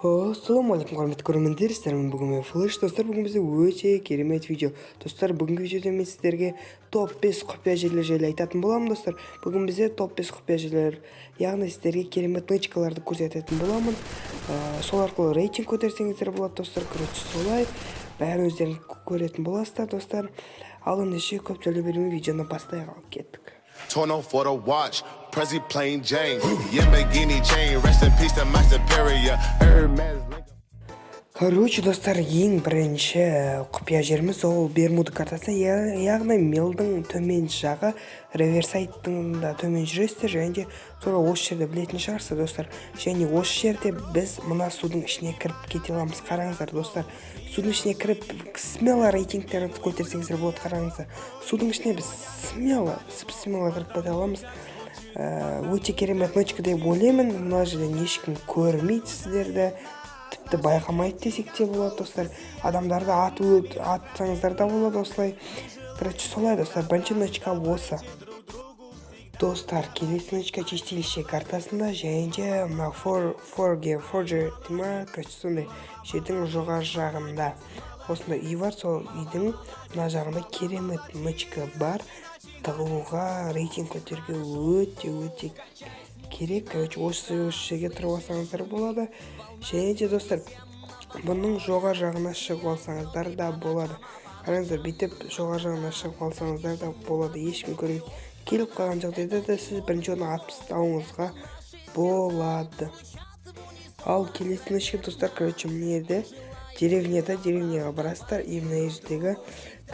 Ассалаумағалейкум, құрметті көрермендер! Сіздермен бүгін мен, Флэш. Достар, бүгін бізде өте керемет видео. Достар, бүгінгі видеода мен сіздерге топ 5 құпия жерлер жайлы айтатын боламын. Достар, бүгін бізде топ 5 құпия жерлер, яғни сіздерге керемет нычкаларды көрсететін боламын. Сол арқылы рейтинг көтерсеңіздер болады, достар. Короче, солай, бәрін өздеріңіз көретін боласыздар, достар. Ал ендеше, көп сөйлей бермей, видеоны бастайық. Ал кеттік. Torno for the watch, Prezi plain Jane, Yamagini chain, rest in peace to my superior. Hermes. Короче, достар, ең бірінші құпия жеріміз ол Бермуда картасы, яғни Мелдің төмен жағы, Риверсайдтың да төмен жүресіздер және де тура осы жерде, білетін шығарсыздар, достар. Және осы жерде біз мына судың ішіне кіріп кете аламыз. Қараңыздар, достар, судың ішіне кіріп, смело рейтингтеріңізді көтерсеңіздер болады. Қараңыздар, судың ішіне біз смело, смело кіріп кете аламыз. Өте керемет нычка деп ойлаймын. Мына жерден ешкім көрмейді сіздерді, тіпті байқамайды десек те болады, достар. Адамдарды атып атсаңыздар да болады осылай. Короче, солай, достар, бірінші нычка осы. Достар, келесі нычка Чистилище картасында және де мына форге, форджи дей ма, короче, сондай жердің жоғары жағында осындай үй бар. Сол үйдің мына жағында керемет нычка бар, тығылуға, рейтинг көтеруге өте өте керек. Короче, осы жерге тұрып алсаңыздар болады. Және де, достар, бұның жоғары жағына шығып алсаңыздар да болады. Қараңыздар, бүйтіп жоғары жағына шығып алсаңыздар да болады, ешкім көрмейді. Келіп қалған жағдайда да сіз бірінші оны атып тастауыңызға болады. Ал келесі нычка, достар, короче, мына жерде деревняда, деревняға барасыздар и мына жердегі,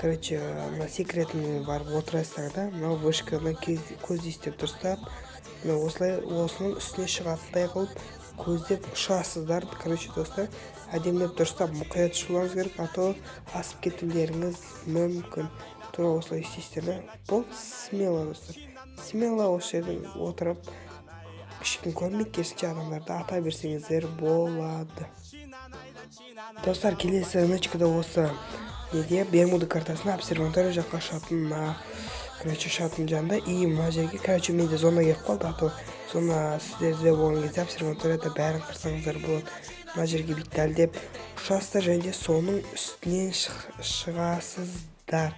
короче, мына секретный барып отырасыздар да, мынау вышканы көздейсіздер дұрыстап. Мына осылай, осының үстіне шығатындай қылып көздеп ұшасыздар. Короче, достар, әдемілеп, дұрыстап, мұқият ұшуларыңыз керек, а то асып кетулеріңіз мүмкін. Тура осылай істейсіздер да, болды. Смело, достар, смело осы жерде отырып, ешкім көрмейді, керісінше, адамдарды ата берсеңіздер болады. Достар, келесі нычкада осы неде, Бермуда картасында обсерватория жаққа ұшатын мына, короче, ұшатын жанында. И мына жерге, короче, менде зона келіп қалды, а то зона сіздерде болған кезде обсерваторияда бәрін қырсаңыздар болады. Мына жерге бүйтіп дәлдеп ұшасыздар және де соның үстінен шығасыздар.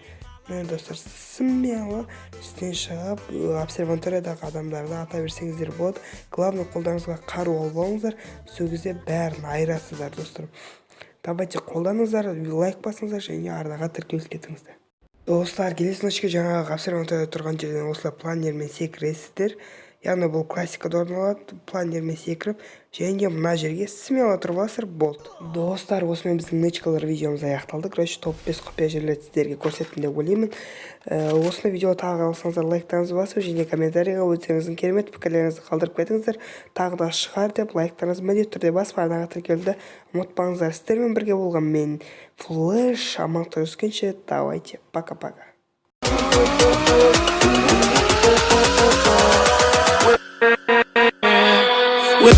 Міне, достар, смело үстінен шығып, обсерваториядағы адамдарды ата берсеңіздер болады. Главное, қолдарыңызға қару алып алыңыздар, сол кезде бәрін айырасыздар. Достар, давайте, қолданыңыздар, лайк басыңыздар және арнаға тіркеліп кетіңіздер. Достар, келесі нычка жаңағы обсерваторияда тұрған жерден осылай планермен секіресіздер, яғни бұл классикада орын алады. Планермен секіріп және де мына жерге смело тұрып аласыздар, болды. Достар, осымен біздің нычкалар видеомыз аяқталды. Короче, топ 5 құпия жерлерді сіздерге көрсеттім деп ойлаймын. Осындай видео тағы алсаңыздар, лайктарыңызды басып және комментарийға өздеріңіздің керемет пікірлеріңізді қалдырып кетіңіздер. Тағы да шығар деп, лайктарыңызды міндетті түрде басып, арнаға тіркелуді ұмытпаңыздар. Сіздермен бірге болған мен, Флэш. Амандықта жүздескенше, давайте, пока пока. With